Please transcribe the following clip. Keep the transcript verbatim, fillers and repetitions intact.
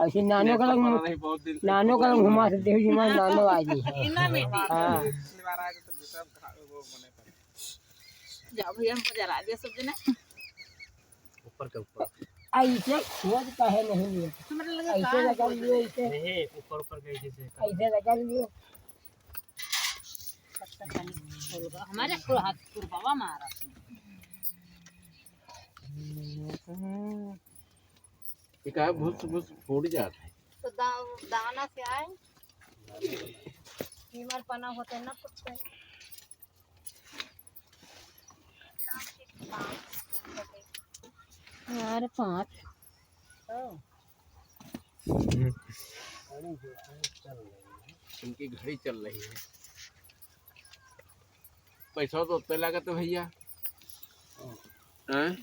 ऐसे नानो का लग, नहीं, बहुत दिन से नानो का लग घुमा से देहु जी, मैं नानो आ जी। इतना मीठी। हाँ। पिछली बार आए थे तो जूता खा-, वो बने थे। जाओ भैया, हमको जरा दिया सब जने। ऊपर के ऊपर। ऐसे खोद काहे नहीं लिए? तुम्हारे लगे ऐसे का लगा है? लिए, ऐसे। नहीं, ऊपर, ऊपर के ऐसे से। ऐसे लगा लिए। हमारे को हाथ कुरबावा मारा। ये का है, भूस, भूस फूट जात है। तो दा-, दाना से आए, नीमर पना होते ना फुटते। अरे पाँच। हाँ। इनकी घड़ी चल रही है। पैसा तो उत्ते लागत है भैया। हाँ?